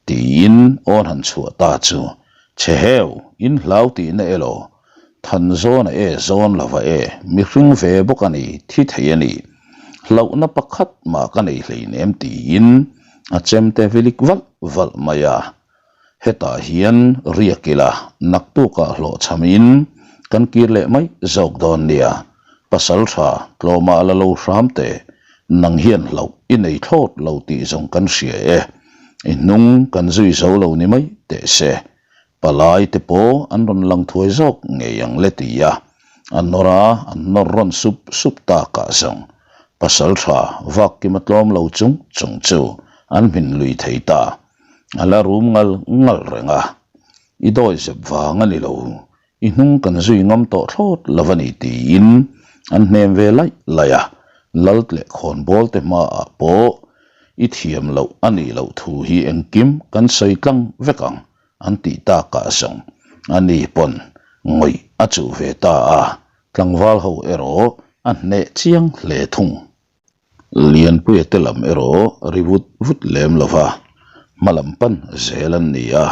tiin awn han chhuah ta chu. Chhe heu, in hlau tihna elaw? Than zawn a e zawn lova e, mihring ve bawk a ni, thi thei a ni. Hlauhna pakhat mah ka nei hleinem tiin a chemte vilik valh valh mai a. Hetah hian riak ila naktukah hlawhchhamin kan kir leh mai zawk dawn nia. Pasaltha tlawmah la lo hram teh, nang hian hlauh i nei thlawt lo tih zawng kan hria e. I hnung kan zui zo lo ni mai teh se. Palai te pawh an rawn lang thuai zawk ngei ang le ti a, a nawr a, an nawr rawn sup sup takah zawng pasal tha vak kima tlawm lo chung chung chu an hmin lui thei ta. A la rum ngal ngal reng a, I dawi zep vang a ni lo, i hnung kan zui ngam tawh thlawt lo a ni tiin an hnem ve laih laih a, Lalt leh khawnbawl te hmaah pawh i thiam loh a nih loh thu hi engkim kan sawi tlang vek ang an tih takah zawng a ni pawn ngawih a chuh ve ta a, tlangval ho erawh a hneh chiang hle thung. Lianpuia te lam erawh ri vut vut lem lo va, hma lam pan zel an ni a,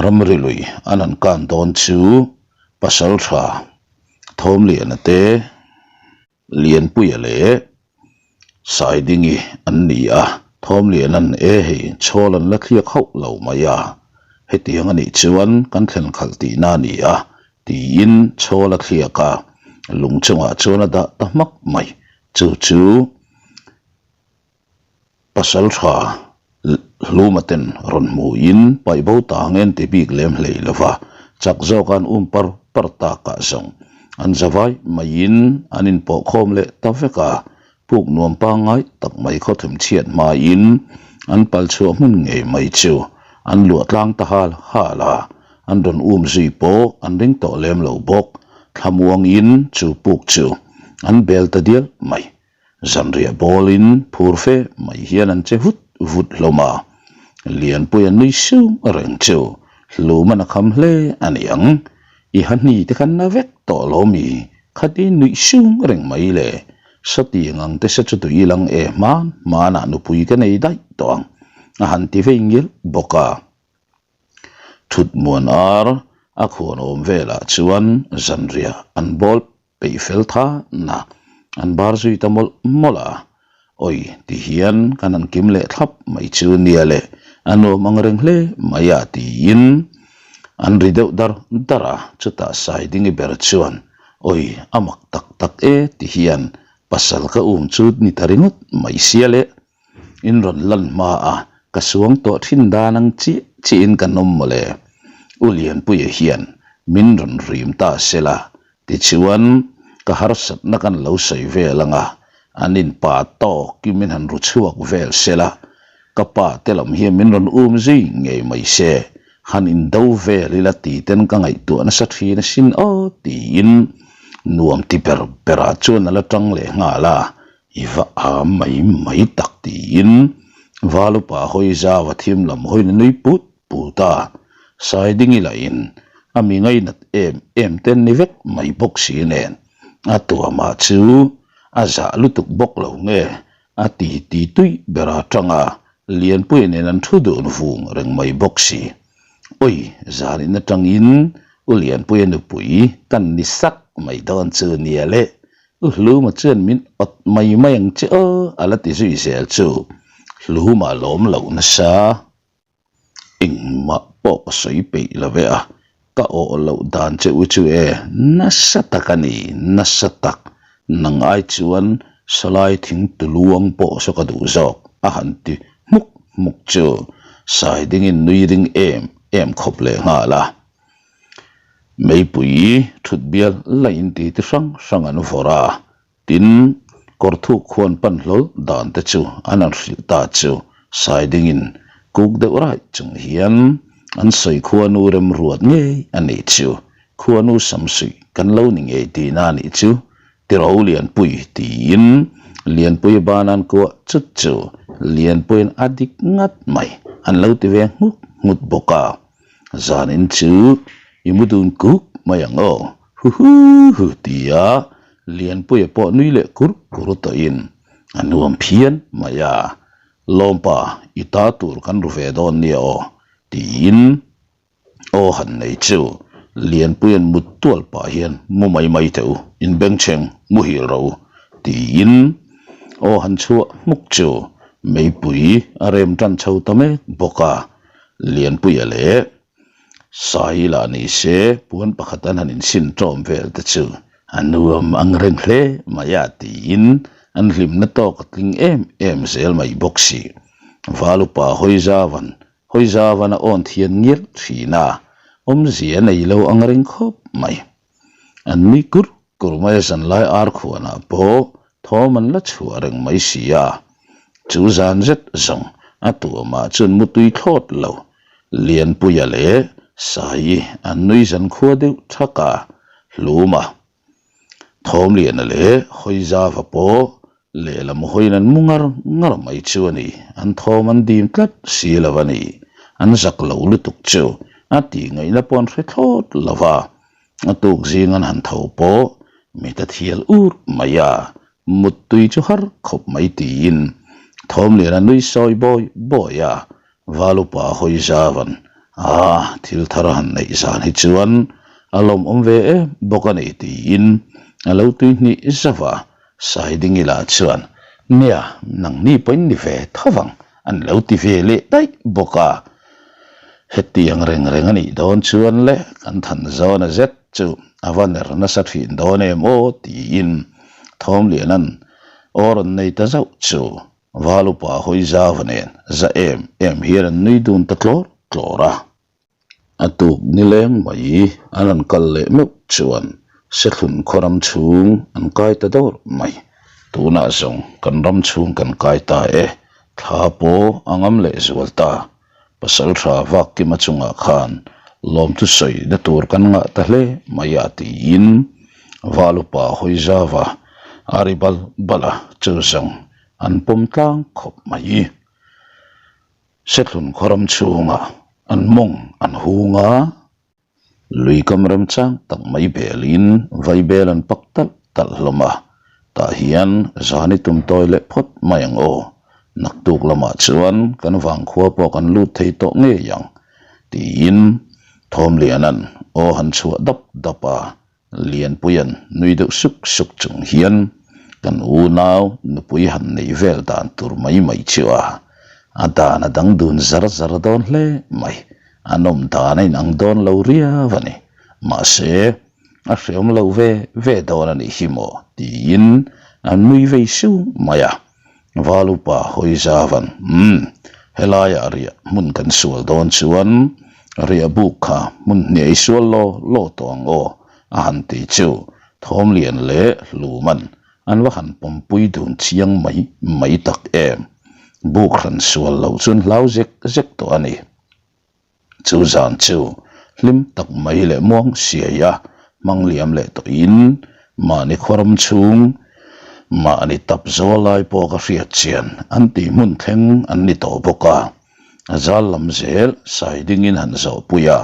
ramri lui an han kan dawn chu Pasaltha Thawmliana te, Lianpuia leh Saidingi an ni a, Thawmliana'n e hei chhawl an la thliak hauh lo mai a, hetiang a nih chuan kan thlen khalh tihna a ni a, tiin chhawl a thliak a, lung chungah chuan a dah ta hmak mai, chu chu Pasal tha hluma ten rawn hmuhin paih bo ta ang en ti bik lem hlei lo va, chak zawk an um par par takah zawng an zavai maiin an inpawhkhawm leh ta vek a. Puk nuam pangngai tak mai khawthum chhiat hmain an pal chhuah hmun ngei mai chu an luah tlang ta hal hal a, an rawn um zui pawh an ring tawh lem lo bawk. Thlamuangin chu puk chu an bel ta dial mai. Zanriah bawlin phur fe mai hian an che vut vut hlawm a, Lianpuia nui sung reng chu Hluman a kham hle a ni ang. I ha hni te khan na vek tawh lo mi? Khati nuih sung reng mai le. Sawtiang ang te se chu tui lang e hman hmanah nupui ka nei daih tawh ang a han ti vei ngial bawk a. Thut muan ar a khuan awm velah chuan zanriah an bawl peih fel tha na an bar zui ta mawlh mawlh a, awi ti hian kan han kim leh thlap mai chu nia le, a nuam ang reng hle mai a tiin an ri deuh dar dar a, chutah Saidingi ber chuan awi a mak tak tak e ti hian pasal ka um chu ni ta ringawt mai sia le. In rawn lan hma a, ka suang tawh thin dan ang chiah chiahin kan awm mawle. U Lianpuia hian min rawn rim ta sela, tichuan ka harsatna kan lo sawi vel ang a, an inpa tawkin min han ru chhuak vel sela, ka pa te lam hian min rawn um zui ngei mai se, han indo vel ila ti ten ka ngaihtuah nasa thin asin aw tiin nuam ti ber berah chuan a la tang leh nghal a. I va am mai mai tak tiin Valupa hawi zau a thim lam hawiin a nui put put a, Saidingi lahin a mi ngainat em em te ni vek mai bawk si nen a tuamah chu a zah lutuk bawk lo nge a ti ti tui ber a tang a, Lianpuia nen an thu dun vung reng mai bawk si. Awi, zanin atangin U Lianpuia nupui kan ni sak mai dawn chu nia le U Hluma chuan min awt mai mai ang che aw a la ti zui zel chu Hluma lawm loh nasa. Engmah pawh ka sawi peih lo ve a, ka awh loh dan che u chu e, nasa tak a ni, nasa tak. Nang ai chuan salai thing tuluang pawh saw ka duh zawk a han ti hmuk hmuk chu Saidingin nui ring em em khawp leh nghal a. Meipui thut bial lain ti ti hrang hrang an vawrh a, tin, kawr thuk khuan pan hlawl dan te chu an han hrilh ta chu Saidingin kuk deuh raih chung hian an sawi khuanu remruat ngei a nih chu, khuanu samsuih kan lo ni ngei tihna a nih chu, tiro Lianpui tiin Lianpuia banan kuah chut chu Lianpuiin a dik ngat mai an lo ti ve nghut nghut bawk a. Zanin chu i mu dun kuk mai ang aw, huhuhu tia Lianpuia pawh nui leh kur kur tawhin a nuam phian mai a, Lawmpa i ta tur kan ru ve dawn nia aw tiin aw han nei chu Lianpuia'n mut tual pah hian mu mai mai teh u, inbengchheng muhil rawh u tiin aw han chhuah hmuk chu meipui a rem tan chho ta mek bawk a. Lianpuia leh Saii lah ni se puan pakhat an han insin ṭawm vel te chu a nuam ang reng hle mai a tiin an hlimna tawk a tling em em zel mai bawk si. Valupa Hawizavan Hawizavan a awn thian ngial thin a, awmzia nei lo ang reng khawp mai. An nui kur kur mai a zanlai ar khuanah pawh thawm an la chhuah reng mai si a, chu zan zet zawng a tuamah chuan mutui thlawt lo Lianpuia leh Saii an nui zan khua deuh thak a, Hluma, Thawmliana leh Hawizava pawh lehlam hawiin an mu ngar ngar mai chu a ni, an thawm an dim tlat si lo a ni, an zak lo lutuk chu a tih ngaihna pawh an hre thlawt lo va. A tuk zing an han tho pawh mit a thial ur mai a, muttui chu har khawp mai tiin Thawmliana nui sawi bawi bawi a, Valupa hawi zauan a thil thar a han neih zan hi chuan a lawmawm ve em bawk a ni tiin a lo tui hnih zauh a, Saidingi lah chuan nia nangni pawhin ni ve tho vang an lo ti ve leh daih bawk a, hetiang reng reng a nih dawn chuan le kan than zawn a zet chu a va ner nasa thin dawn em aw tiin Thawmliana'n aw rawn nei ta zauh chu Valupa hawi zauva nen za em em hian an nui dun ta tlawr tlawr a. A tuk nileng mai an rawn kal leh meuh chuan Sethlun khaw ram chhung an kai ta dawr mai. Tunah zawng kan ram chhung kan kai ta e, thla pawh a ngam leh zual ta. Pasaltha Vakkima chungah khan lawmthu sawi na tur kan ngah ta hle mai a tiin Valupa Hawizava a ri bal bal a, chu zawng an pawm tlang khawp mai. Sethlun khawram chhungah an mawng an hung a. Lui kam remchang tak mai belin vaibel an pak talh talh hlawm a, tah hian zan i tum tawi leh phawt mai ang aw, naktuk lamah chuan kan vangkhua pawh kan lut thei tawh ngei ang tiin Thawmliana'n aw han chhuah dap dap a. Lianpuia'n nui deuh suk suk chung hian kan unau nupui han neih vel dan tur mai mai chu a, a dan a dang dun zar zar dawn hle mai, a nawm dan a inang dawn lo riau a ni, mahse a hreawm lo ve ve dawn a nih hi maw tiin a nui vei sung mai a. Valupa hawi zavan, Umm, helaiah riah hmun kan sual dawn chuan riah buk kha hmun hniah i sual law law tawh ang aw, a han ti chu Thawmlian leh Hluman an va han pawmpui dun chiang mai mai tak em. Buk hran sual loh chuan hlau zek zek tawh a ni. Chu zan chu hlim tak mai leh muang siai a hmang liam leh tawhin mahni khuaram chhung mahni tap zawl lai pawh ka hriat chian an tih hmun thleng an ni tawh bawk a, a zal lam zel Saidingin han zawhpui a,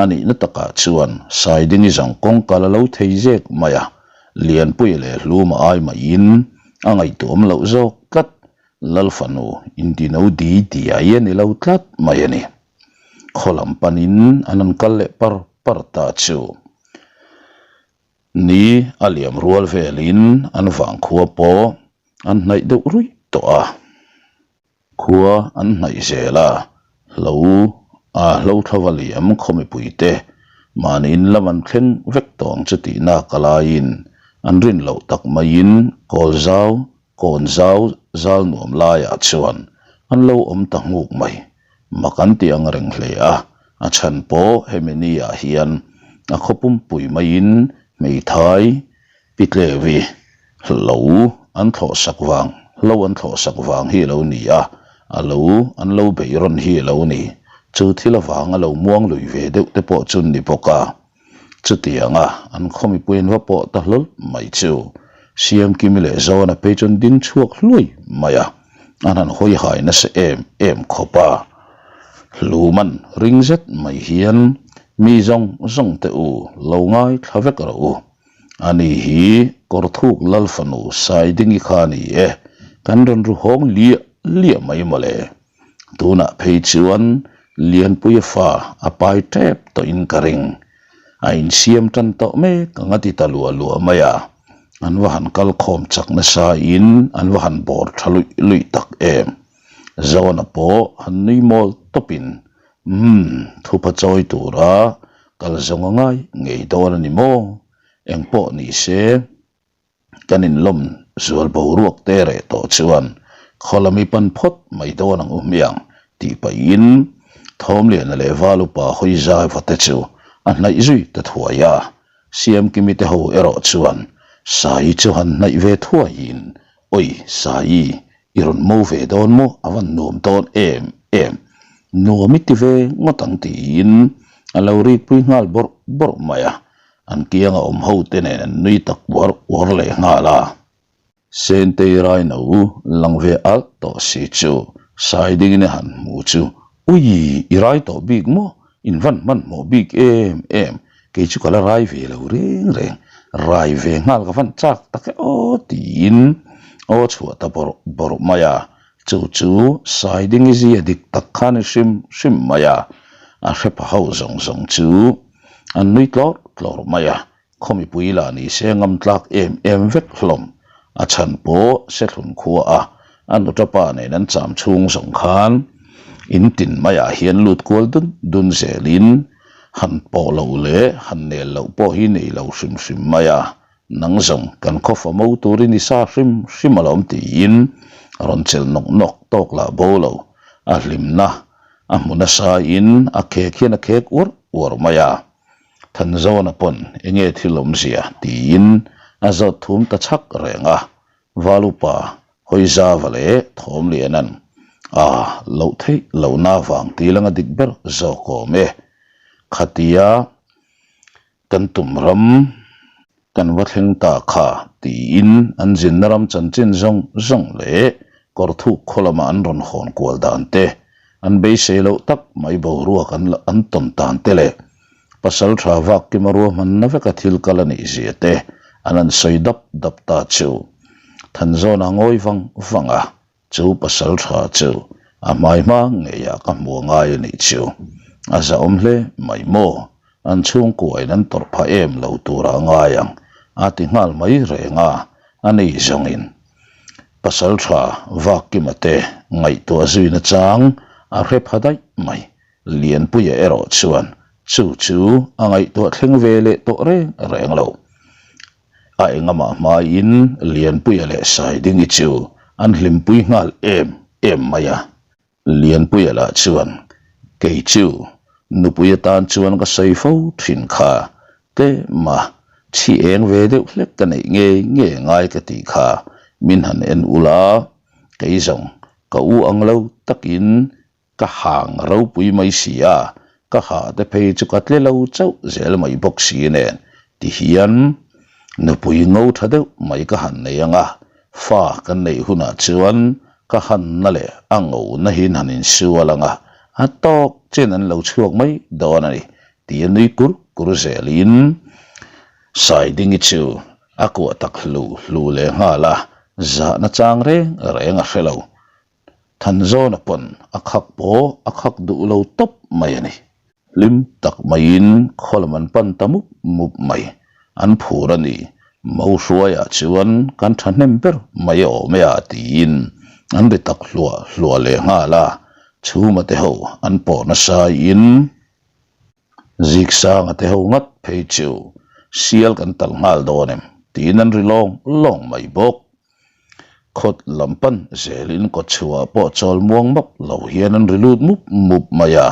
a nihna takah chuan Saidingi zawng kawngkal a lo thei zek mai a, Lianpuia leh Hluma ai mahin a ngaihtuahawm loh zawk tlat. Lal fanu intino di diai a ni lo tlat mai a ni. Khaw lam panin an han kal leh par par ta chu. Ni a liam rual velin an vangkhua pawh an hnaih deuh ruih tawh a. Khua an hnaih zel a, hlo a hlo thlova liam khaw mipuite mahni in lam an thleng vek tawh ang chu tihna ka laiin an rin loh tak maiin kawl zau Kawn zau zal nuam laiah chuan an lo awm ta nghuk mai. Mak an ti ang reng hle a, a chhan pawh hemi ni ah hian a khaw pumpui maiin hmeithai pitlevi hlo an thlawhsak vang hlo an thlawhsak vang hi a lo ni a, a lo an lo beih rawn hi a lo ni. Chu thil avanga lo muang lui ve deuh te pawh chu an ni bawk a. Chutianga an khaw mipui an va pawh ta hlawl mai chu Siamkimi leh Zawna phei chuan ding chhuak hluai mai a, an han hawi hai nasa em em khawp a. Hluman ring zet mai hian mi zawng zawng te u lo ngaithla vek rawh u. Ani hi Kawrthuk Lalfanu Saidingi kha a ni e, kan rawn ru hawng liah liah mai mawle. Tunah phei chuan Lianpuia fa a pai tep tawhin ka ring. A insiam tan tawh mek ang a ti ta luah luah mai a. An va han kal khawm chak nasa in an va han bawr tha luih luih tak em. Zawna pawh han nui mawl tawpin Umm, thupha chawi tura kal zawng a ngai ngei dawn a ni maw? Engpawh ni se. Kan inlawm zual boruak te reh tawh chuan khaw lam i pan phawt mai dawn ang u hmiang tih pahin Thawmliana leh Valupa hawi zai va te chu a hnaih zui ta thuai a. Siamkimi te ho erawh chuan Saii chu han hnaih ve thuaiin Oi Saii, i rawn mo ve dawn maw a van nuam dawn em em, nuam i ti ve ngawt ang tiin a lo rikpui nghal bawrh bawrh mai a. An kianga awm ho te nen an nui tak uar uar leh nghal a. Sentei Raino lang ve alh tawh si chu Saidingin a han hmu chu, Ui, i rai tawh bik maw? In van hmanhmawh bik em em, kei chu ka la rai ve lo reng reng, rai ve nghal ka van chak tak e aw tiin aw chhuah ta bawrh bawrh mai a. Chu chu Saidingi zia dik tak kha ni hrim hrim mai a, a hre pha ho zawng zawng chu An nui tlawrh tlawrh mai a, khaw mipui lah ni se ngam tlak em em vek hlawm. A chhan pawh Sethlun khua a, a nuta pa nen an cham chhung zawng khan in tin maiah hian lut kual dun dun zelin han pawh loh leh han nel loh pawh hi nei lo hrim hrim mai a, nang zawng kan khaw fa mo turin i sa hrim hrim alawm tiin a rawn chelh nawk nawk tawk lah bo lo, a hlimna A hmu nasa in a khek hian a khek uar uar mai a, Thanzawna pawn enge thil awmzia tiin a zawt thum ta chhak reng a. Valupa Hawizava leh Thawmliana'n a loh theih lohna avang tilanga dik ber zawk awm e. Khatia kan tum ram kan va thleng ta kha tiin an zinna ram chanchin zawng zawng leh kawr thuk khaw lama an rawn hawn kual dan te, an beisei loh tak mai boruak an an tawn tan te leh pasal tha vak kima ruahmanna veka thil kal a nih zia te an han sawi dap dap ta chu Thanzawn a ngawi vang vang a. Chu pasal tha chu a hmai hma ngeiah ka hmu ngai a nih chu. A zahawm hle mai maw? An chhungkuain an tawrh phah em lo tura a ngai ang a ti nghal mai reng a, a ni zawngin pasal tha Vakkima te ngaihtuah zuina chang a hre pha daih mai. Lianpuia erawh chuan chu chu a ngaihtuah thleng ve leh tawh reng reng lo. A engamah hmaiin Lianpuia leh Saidingi chu an hlimpui nghal em em mai a. Lianpuia lah chuan, Kei chu nupui atan chuan ka sawi fo thin kha, tlema chhi eng ve deuh hlek ka neih ngei ngei ngai ka tih kha min han en ula, kei zawng ka u ang lo takin Ka hang ropui mai si a, ka ha te phei chu ka tle lo chauh zel mai bawk si nen ti hian nupui ngo tha deuh mai ka han nei ang a, fa kan neih hunah chuan ka hanna leh a ngona hi han insual ang a, a tawk chen an lo chhuak mai dawn a ni tia nui kur kur zelin Saidingi chu a kuah tak hlu hlu leh nghal a, zahna chang reng reng a hre lo. Thanzawna pawn a khak pawh a khak duh lo tawp mai a ni. Hlim tak maiin khaw lam an pan ta mup mup mai. An phur a ni. Mo hruaiah chuan kan thahnem ber mai a awm e a tiin an ri tak hluah hluah leh nghal a. Chhuma te ho an pawh nasaiin Ziksanga te ho ngat phei chu sial kan tal nghal dawn em tiin an ri lawng lawng mai bawk. Khawt lam pan zelin kawtchhuah pawh chawl muang map lo hian an ri lut mup mup mai a.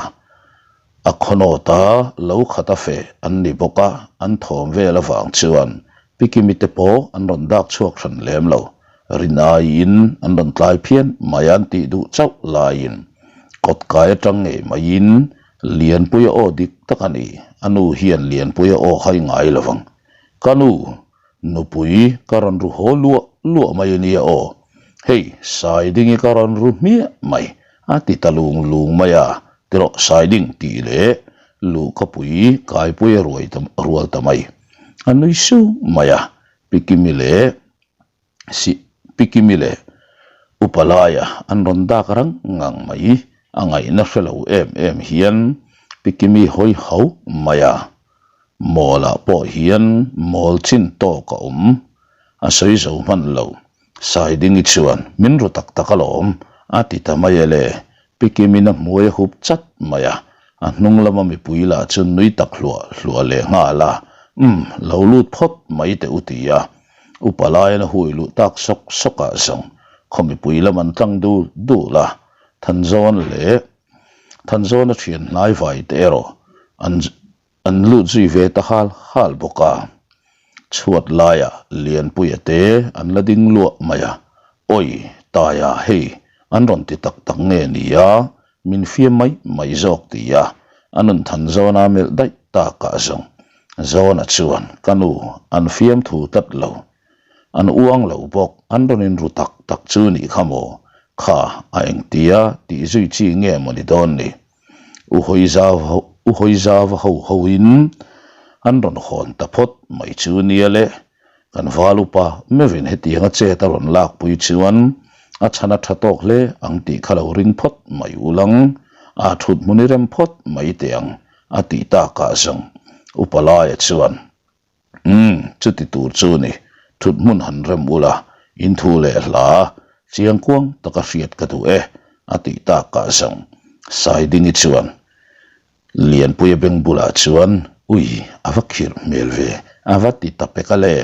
A khawnawta lo khat a feh an ni bawk a, an thawm vel avang chuan Pikimi te pawh an rawn dak chhuak hran lem lo. Rin aiin an rawn tlai phian mai a an tih duh chauh laiin kawtkai atang ngei maiin Lianpuia aw dik tak a ni. A nu hian Lianpuia aw hai ngai lo vang. Ka nu, nupui ka rawn ru haw luah luah mai a nia aw. Hei, Saidingi ka rawn ru hmiah mai, a ti ta lung lung mai a. Tirawh Saiding tih leh luhkapui kaipui a ruai ta rual ta mai. A nui sung mai a, Pikimi leh. Si Pikimi leh Upa laia an rawn dak rang ngang mai a ngaihna hre lo em em hian Pikimi hawi hauh mai a, Mawlah pawh hian mawl chin tawk a awm a sawi zo hman lo. Saidingi chuan min ru tak tak alawm a ti ta mai e le Pikimin a hmuai a hup chat mai a, a hnung lama mipui lah chu nui tak hluah hluah leh nghal a, Umm, lo lut phawt mai teh u ti a. Upa laiin a hui luh tak sawk sawk ah zawng khaw mipui lam an tlang dul dul a, Thanzawn leh Thanzawna thian hnai vai te erawh an An lut zui ve ta hal hal bawk a, chhuat laiah Lianpuia te an la ding luah mai a, Awi, Taia hei an rawn ti tak tak nge ni a, min fiam mai mai zawk ti a, a nun than zawna melh daih takah zawng Zawna chuan ka nu an fiam thu tlat lo, an uang lo bawk, an rawn inru tak tak chu nih kha maw, kha a engtia tih zui chi nge maw ni dawn ni. U Hawizava ho hoin an rawn hawn ta phawt mai chu nia le, kan val upa meuhin hetianga chet a rawn lakpui chuan a chhan a tha tawk hle ang tih kha lo ring phawt mai ulang, a thut hmun i rem phawt mai teh ang a tih takah zawng Upa Laia chuan Umm, chuti tur chu ni, thut hmun han rem ula, in thu leh hla, chiang kuang taka hriat ka duh e, a tih takah zawng Saidingi chuan Lianpuia beng bulah chuan, Ui, a va khirh hmel ve, a va ti ta pek a le,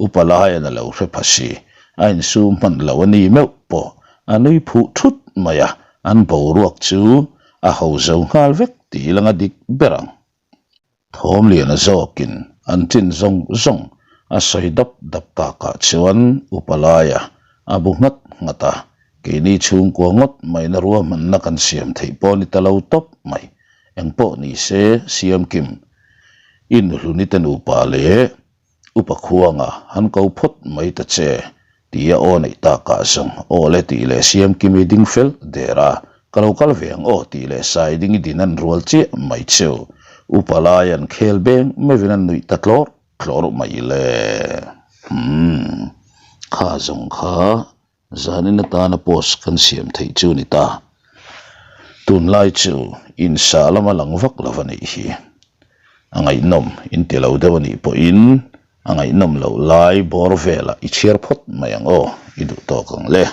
upa laiin a lo hre pha si, a insum hman lo a ni meuh pawh, a nui phuh thut mai a, an boruak chu a ho zo nghal vek tih i langa dik ber ang. Thawmliana zawkin an chin zawng zawng a sawi dap dap takah chuan Upa Laia. A bu nghat nghat a, keini chhungkua ngawt maina ruahmanna kan siam theih pawh ni ta lo tawp mai. Engpawh ni se, Siamkim, i nuhluni te nupa leh Upa Khuanga han ko phawt mai ta che, tia aw neih takah zawng aw le tih leh Siamkimi ding fel der a, ka lo kal ve ang aw tih leh Sai dingi din an rual chiah mai chu. Upa lai an khel beng meuhin an nuih ta tlawr tlawr mai le. Umm, kha zawng kha Zanin atana post kan siam theih chu ni ta. Tunlai chu insa lama lang vak lo a nih hi. A ngaihnawm inti lo deuh a nih pawhin a ngaihnawm loh lai bawr velah i chhiar phawt mai ang aw, i duh tawk ang le.